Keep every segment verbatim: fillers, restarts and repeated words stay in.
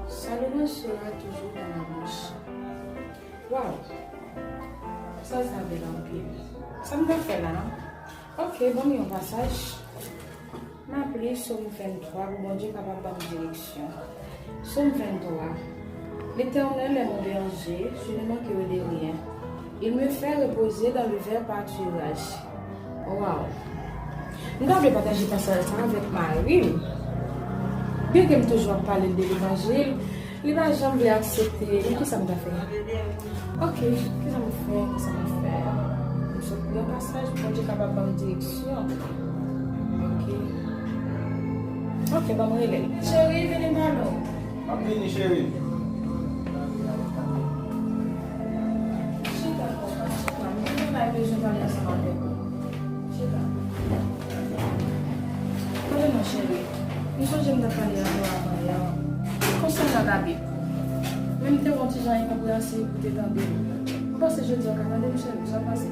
Sa louwanj sera toujours dans ma bouche. Waw! Sa, sa bèl anpil. Sa m ta fè la? Ok, ban m yon pasaj. M ap li Sòm venntwa pou Bondye kapab ban m direksyon. Sòm venntwa. L'Éternel est mon berger, je ne manquerai de rien. Il me fait reposer dans le vert pâturage. Waw! M ta vle pataje pasaj sa avèk mari m. Byenke m toujou ap pale l de levanjil, li pa janm vle aksepte. Men kisa m ta fè? Ok, kisa m fè? Kisa m fè? M sot pran pasaj pou Bondye kapab ban m direksyon. Ok. Ok, ban m rele l. Cheri, vini m pale w. M ap vini, cheri. Chita, papa, chita. M gen yon bagay bezwen pale ansanm avèk ou. Chita. Tande non, cheri. M sonje m t ap pale avè w avan yè. Konsènan Labib. Men m te wè yon ti jan enkonpreyansib pou te tande. M panse jodi a w ka tande m, cheri. Sa pase. M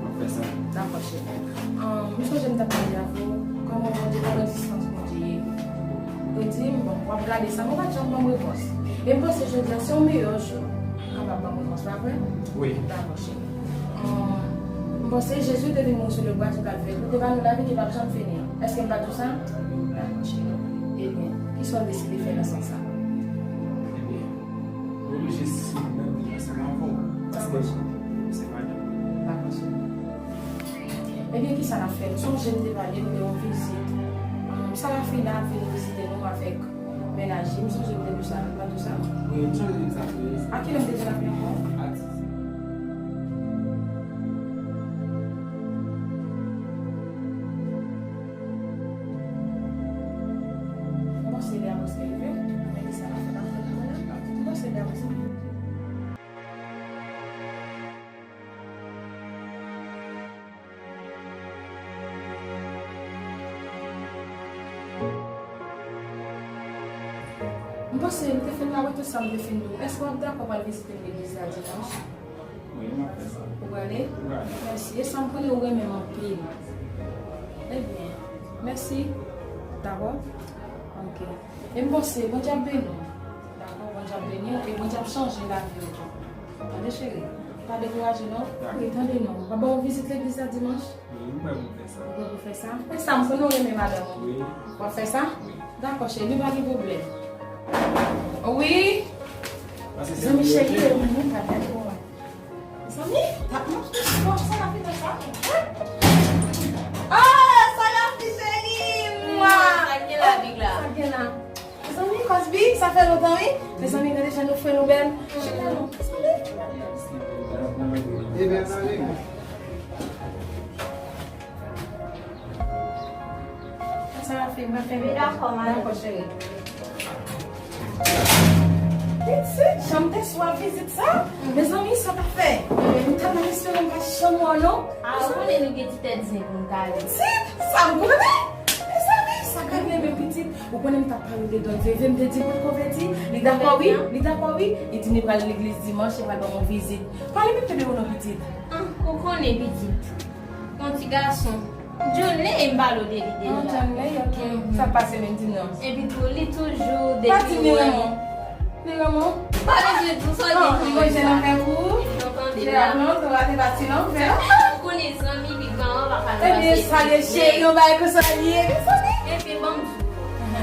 ap fè sa. Dakò, cheri. Ahn, m sonje m t ap pale avè w, kòman Bondye, kòman egzistans Bondye ye. Ou di m, bon, w ap gade sa, men w pa t janm ban m repons. E m panse jodi a se yon meyè jou w kapab ban m repons, pa vre? Wi. Dakò, cheri. Ahn, m panse Jezi te vin mouri sou le bwa di Kalvè pou te ba nou lavi ki p ap janm fini. Èske m pa di w sa? Dakò, cheri. Ebyen, kisa w deside fè nan sans sa? Ebyen, m oblije simen pou ansanm avè w, paske se madanm. Dakò, cheri. Ebyen, kisa n ap fè? Ou sonje m te pale m de yon vizit. Sarafina ap vin vizite nou avèk mennaj li. M sonje m te di w sa, m pa di w sa? Wi, m sonje m sa, wi. A kilè m te di w l ap vin ankò? A dis. M panse li a pase rive. Men kisa n ap fè? N ap tann li la? M panse li a pase rive. M panse m te fin la wè tout sa m te fin di w. Èske w ap dakò pral vizite m legliz la dimanch? Wi, m ap fè sa. Ou prale? M prale. Mèsi. E sa m konnen ou renmen m anpil. Ebyen, mèsi. Dakò? Ok. E m panse Bondye ap beni w. Dakò, Bondye ap beni w e Bondye ap chanje lavi w tou. Tande, cheri. Pa dekouraje non. Dakò. Wi, tande non. W ap ban yon vizit legliz la dimanch? Wi, m prè pou fè sa. Ou prè pou fè sa? Fè sa, m konnen w renmen madanm ou. Wi. W ap fè sa? Wi. Dakò, cheri, pa gen pwoblèm. Wi. Zanmi cheri, e ou menm, pa gen pwoblèm. Mezanmi, tap mwen, sa la fini sa. Ah, sa la fi cheri, mwa. Sa gen la, big la. Sa gen la. Mezanmi, Cosby, sa fè lontan, wi. Mezanmi, gade jan nou fre nou bèl. Chita non, mezanmi. Ebyen, mezanmi. Sa va fè, va fè. Wi, dakò, madanm. Dakò, cheri. Pitit, jan m te swa vizit sa. Mezanmi, sa ta fè. M ta nan restoran, m pa janm wè w, non. A, ou konnen nou gen ti tèt zen pou n kale. Pitit, sa m konnen. Mezanmi, sa ka gen menm pitit. Ou konnen m t ap pale de Don Veve, m te di l pou l konvèti. Li dakò, wi. Li dakò, wi. Li di m li pral legliz dimanch, li pral ban m yon vizit. Pale m de ou non, pitit. Ah, ou konnen, pitit. Yon ti gason. Johnny, e m pale w de li deja. Ah, Johnny, ok. Sa k pase menm, di m non. Epi tou, li toujou depi. Pa di m li renmen w. Li renmen w? Pa bezwen di w sa, li renmen w. Li gon jèn afè pou ou? Non, tande la. Ou konnen zanmi Big Mama pa ka nan pase. Ebyen, sa ye cheri, yon bagay konsa li ye, mezanmi. Epi, ban m di w.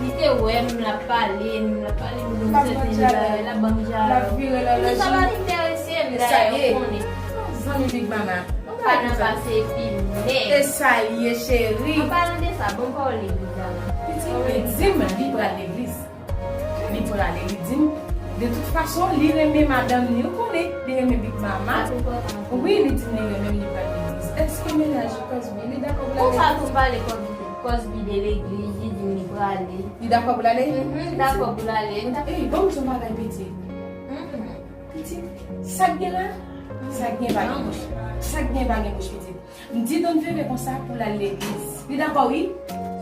Li te wè m, l ap pale m, l ap pale m, m sèten bagay, l ap ban m djab. Sa pa t enterese m, dayè, ou konnen. Zanmi Big Mama. Pa nan pase epi mè. E sa l ye, cheri. An palan de sa, bon pawòl legliz la. Pitit, li di m li pral legliz. Li prale, li di m, de tout fason, li renmen madanm li, ou konnen, li renmen Big Mama. Wi, li di m li renmen m, li pral legliz. Èske mennaj ou Cosby, li dakò pou l ale? Konsa tou pale Cosby, Cosby de legliz, li di m li prale. Li dakò pou l ale? Mhm, li dakò pou l ale. Ey, ban m di w yon bagay, pitit. Mhm. Pitit, sa k gen la? Sa k gen pa gen bouch. Sa k gen pa gen bouch, pitit. M di Don Veve konsa pou l al legliz. Li dakò, wi.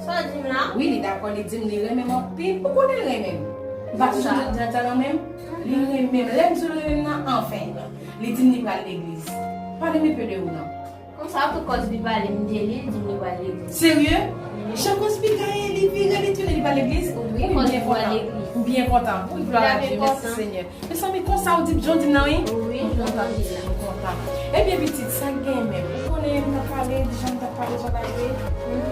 Sa w di m la? Wi, li dakò, li di m li renmen m anpil. Ou konnen l renmen m. M pa toujou di l sa nan men m. Li renmen m. Lè m di w l renmen m nan, anfen. Li di m li pral legliz. Pale m enpe de ou non. Konsa, tout Cosby pale m de li, li di m li pral legliz. Serye? Jan Cosby gaye, li vire, li tounen, li ba legliz. Wi, Cosby ba legliz. M byen kontan. M byen kontan. Wi, glwa a Dye, mèsi Senyè. Mezanmi, konsa ou di John di m nan, wi? Wi, m kontan, m kontan. Ebyen, pitit, sa k genyen menm? Ou konnen, m t ap pale, di jan m t ap pale, jan bagay yo ye.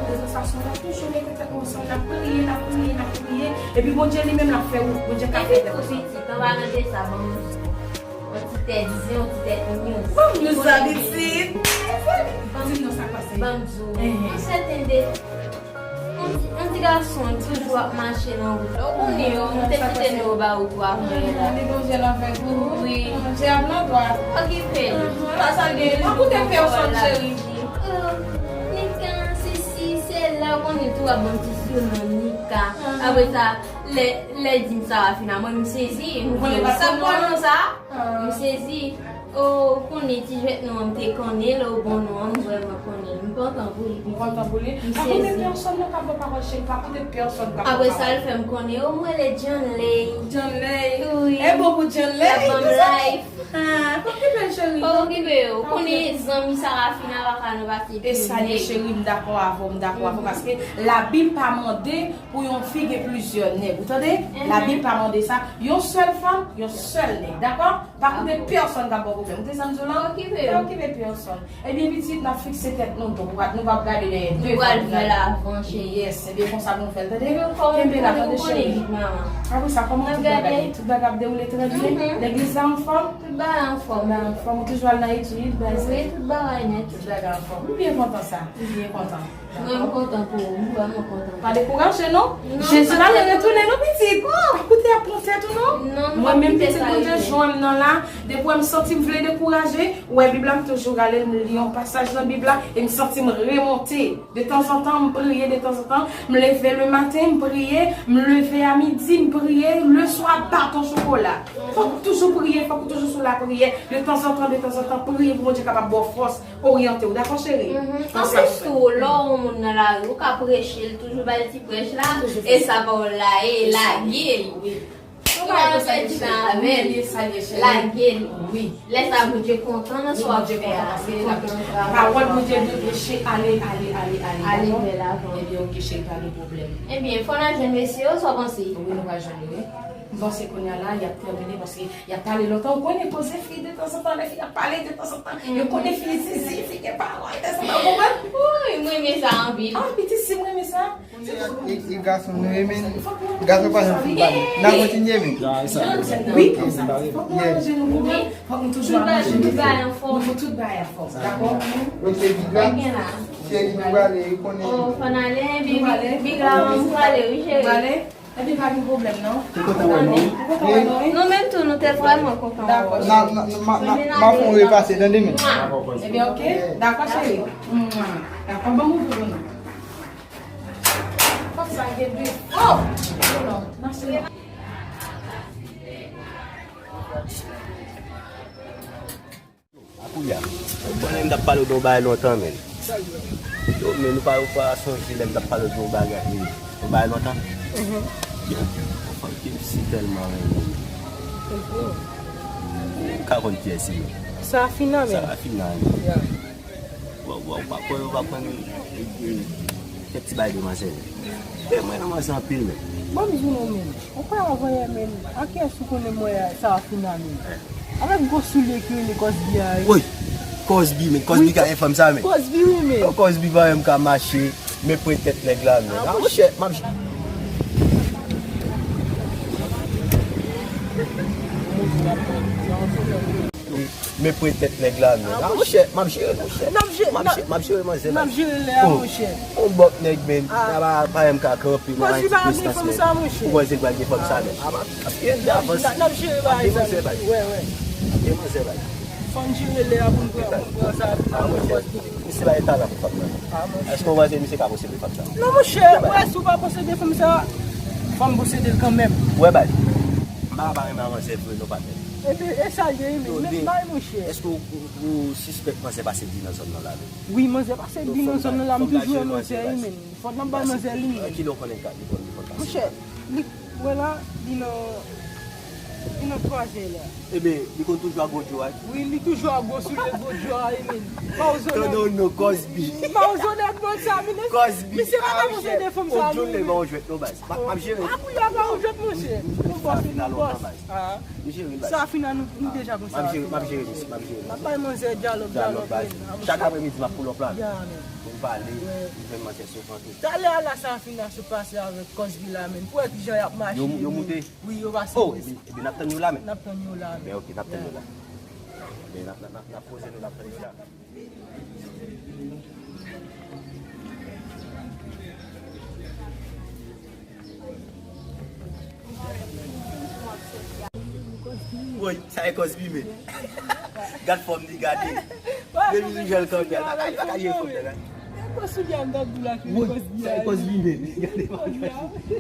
Rezon sa, se nou toujou mete tèt nou ansanm, n ap priye, n ap priye, n ap priye. Epi Bondye li menm, l ap fè wout. Bondye ka fè tèt ansanm. Epi, pitit, anpalan de sa, ban m di w. Yon ti tèt zen, yon ti tèt nyouz. Ban m nyouz la, pitit. Di m non, sa k pase? Ban m di w. Yon sèten de Yon ti, yon ti gason toujou ap mache nan wout la. Ou konnen yo, m te kite nou yo ba ou tou avan yè la. Li gon jèl avèk ou. Wi. Dyab nan dwat. Okipe l. Pa sa l gen. Pa koute pèsòn, cheri. Oh, Nika, sesi, sela, ou konnen tou ap ban m ti sinon Nika. Apre sa, lè, lè di m Sarafina, mwen m sezi. M di, sa k pran non sa? M sezi. Oh, ou konnen ti jwèt nou an, m te konnen l, oh, bon, non, m vrèman konnen l. M kontan pou li. M kontan pou li. M sezi. Pa koute pèsòn nan k ap ba pawòl cheri, pa koute pèsòn k ap ba pawòl. Apre sa, l fè m konnen, oh, m rele John Lay. John Lay. Wi. E bon pou John Lay. L ap ban m life. Ah, pa okipe l, cheri. Pa okipe yo. Ou konnen zanmi Sarafina pa ka nan pase. E sa l ye, cheri, m dakò avè w, m dakò avè w, paske Labib pa mande pou yon fi gen plizyè nèg. Ou tande? Labib pa mande sa. Yon sèl fanm, yon sèl nèg. Dakò? Pa koute pèsòn k ap ba w pwoblèm. Ou tande sa m di w la? Pa okipe yo. Pa okipe pèsòn. Ebyen, pitit, n ap fikse tèt nou dwat. Nou p ap gade dèyè devan. Nou pral fè lavan, cheri. Yes. Ebyen, konsa pou nou fè l, tande? Kenbe la, tande, cheri. Apre sa, kòman tout bagay ye? Tout bagay ap dewoule trè byen? Legliz la anfòm? Tout bagay anfòm. Tout bagay anfòm. Ou toujou al nan etid, bagay sa? Wi, tout bagay nèt. Tout bagay anfòm. M byen kontan sa. M byen kontan. Mwen, m kontan pou ou. M vrèman kontan. Pa dekouraje non. Non, Jezi pa vle retounen non, pitit. Pa koute ap pran tèt ou non. Non, non, pa koute sa. Mwen menm, pitit, Bondye jwenn m nan la. Depi w wè m santi m vle dekouraje, ou wè Bib la, m toujou rale, m li yon pasaj nan Bib la, e m santi m remonte. De tanzantan, m priye, de tanzantan, m leve le maten, m priye, m leve a midi, m priye, le swa, baton chokola. Fòk ou toujou priye, fòk ou toujou sou lapriyè. De tanzantan, de tanzantan, priye pou Bondye kapab ba w fòs. Oryante w, dakò, cheri? Anplis tou, lè w wè yon moun nan lari, ou ka preche l, toujou ba l ti prèch la, e sa pawòl la ye, lage l. Ou pa pèdi tan avè l, lage l. Lè sa Bondye kontan nan sa w ap fè a, li kontan nan travay sa w ap fè a. Pawòl Bondye di preche, ale, ale, ale, ale, ale, dakò? Ebyen, oke, cheri, pa gen pwoblèm. Ebyen, fò n al jwenn mesye yo, sa w panse? Wi, nou pral jwenn yo, wi. M panse kounye a la, y ap tèmine, paske Y ap pale lontan, ou konnen koze fi de tanzantan, lè fi ap pale de tanzantan, yo konnen fi zizi, fi gen pawòl, tanzantan, ou konprann? Wi, mwen renmen sa anpil. Ah, pitit, si mwen renmen sa. E, e gason, nou renmen, gason pa janm fin pale. N a kontinye, men. Wi, konsa. Fòk nou aranje nou, konprann? Fòk nou toujou aranje nou. Tout bagay anfòm. Nou pou tout bagay anfòm, dakò? Cheri, nou prale, ou konnen. Oh, fò n ale, Big, Big la, nou prale, wi, cheri. Ebyen, pa gen pwoblèm, non. Ou kontan wè nou? Ou kontan wè nou, wi? Nou menm tou, nou te vrèman kontan wè w. Dakò, cheri. N a, n a, n a, m a, m a fè yon repase, tande, men. Ebyen, oke. Dakò, cheri. Dakò, ban m ouvri pou nou. Fòk sa gen de. Oh! N a sou. Akouya, ou konnen m t ap pale w de yon bagay lontan, men. Yo, men nou pa, ou pa sonje lè m t ap pale w de yon bagay, yon bagay lontan? Yo, yon fanm ke m si tèlman renmen. Ou ka konn kiyès li ye? Sarafina, men. Sarafina, men. Bon, bon, ou pa kwè, ou pa kwè, men, kèk ti bagay de manzè. Men mwen renmen manzè anpil, men. Ban m di nou, men. Ou pa avanyè menm. A kiyès ou konnen mwen a Sarafina menm? Avèk gwo soulye ki rele Cosby a, wi. Woy! Cosby, men Cosby ka fè fanm sa, men. Cosby, wi, men. Cosby pa menm ka mache, men pran tèt nèg la, men. Ah, monchè, m ap Men pran tèt nèg la, men. Ah, monchè, m ap jere, monchè. M ap jere, m ap jere manzè la. N ap jere lè a, monchè. On bòt nèg, men. Ah. Naba pa menm ka kanpe nan yon ti prestans, men. Ou panse l pral gen fanm sa, men? Ah, m ap jere lè a, monchè. N ap jere bagay sa. Wè, wè. N ap jere manzè la. Fò n jere lè a pou n pran, pou n pran sa, pou n pran pòz. Misye pa gen talan pou fanm nan. Ah, monchè. Èske w panse misye ka posede fanm sa? Non, monchè, ou wè, si w pa posede fanm sa, fò m posede l kanmenm. Ou wè, bay. M pa, pa renmen avanse vre, non, patnè. Epi, e sa l ye, wi, men, men, bay, monchè. Èske w, ou, ou sispèk manzè pase di nan zòn nan la, men? Wi, manzè pase di nan zòn nan la, m toujou wè manzè, wi, men. Fò n ap bay manzè li, men. Kilè w konnen li konn, li konn pase? Monchè, li, wè la, li nan, Li nan kwaze la. Ebyen, li konn toujou a gwo djo a. Wi, li toujou a gwo soulye gwo djo a, wi, men. Pa w zonè. Tande w non, Cosby. Pa w zonè, bon, sa, men. Cosby, misye pa ka montre de fanm sa, wi. Yon djol lè ba w jwèt non, baz. M ap jere. A, pou y a ba w jwèt, monchè. Yon bòs, yon bòs. M ap jere, baz. Sa fina nou, nou deja konsa. M ap jere, m ap jere, m ap jere. M ap bay manzè dyalòg, dyalòg, baz. Chak aprèmidi, m ap pull up la. Ya, men. Pou m pale, m jwenn manzè souvan tou. Talè a la, sa fina sou pase avèk Cosby la, men. Pou wè kijan y ap mache. Yo, yo moute. Wi, yo pase. Oh, epi, epi n ap tann yo la, men. N ap tann yo la, men. Men ok, n ap tann yo la. Men n ap, n ap, n ap, n ap poze nou, n ap tann yo la. Woy, sa e Cosby, men. Gad fòm li, gade. Depi li jwenn kanpè, li pa ka, li pa ka jere fòm nan, gade. Woy, sa e Cosby, men. Gade fòm li.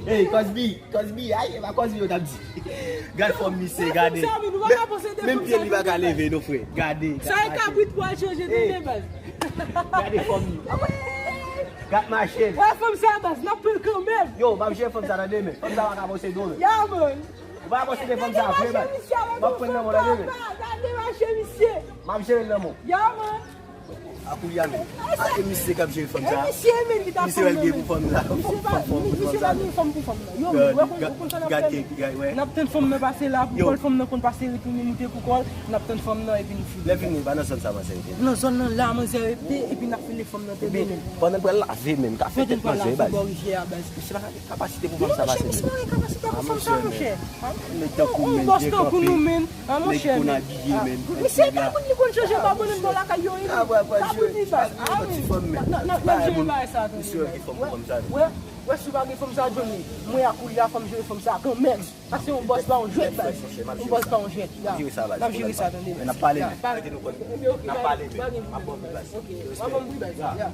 Hey, Cosby, Cosby, ay, e pa Cosby yo t ap di. Gad fòm misye, gade. Menm pye li pa ka leve, non, frè. Gade. Sa e kabrit pou al chanje, tande, baz. Gade fòm li. Gad mache. Wè fòm sa, baz, n ap pran l kanmenm. Yo, m ap jere fòm sa, tande, men. Fòm sa pa ka posede w, men. Ya, man. Ou pa posede fòm sa, vre, baz. M ap pran l nan men w, tande, men. Gade mache misye. M ap jere l nan men w. Ya, man. A koulye a menm. A, e misye k ap jere fanm sa. E misye menm ki t ap fanm nan menm. Misye wè l gen pou fanm sa. Misye pa, misye pa gen fanm pou fanm nan. Yo, men, wè, konn, konn sa n ap fè menm. N ap tann fanm nan pase la pou kò l, fanm nan konn pase retounen moute pou kò l. N ap tann fanm nan epi n file. Lè fini, pa nan zòn sa manzè rete. Nan zòn nan la manzè rete epi n ap file fanm nan tande menm. Pandan n pral lave menm, ka fè tèt manzè, baz. Pandan n pral lave bò rivyè a, baz. Misye pa gen kapasite pou fanm sa pase menm. Non, monchè, misye pa gen kapasite pou fanm sa, monchè. Nèg tankou menm, bòs tankou nou menm. A, monchè, men. Misye ta konn li konn chanje babòn anndan lakay yo, wi. Kabrit li, baz. A, wi. N ap, n ap, n ap jere bagay sa, tande. Wè, wè, si w pa gen fanm sa, Johnny. Mwen, a koulye a, fò m jere fanm sa kanmenm. Paske yon bòs pa yon jwèt, baz. Yon bòs pa yon jwèt. N ap jere sa, tande. N ap pale, men. Rete nou konn. N ap pale, men. M ap ba w pri, baz. Ok, w ap ba m pri, baz. Ya.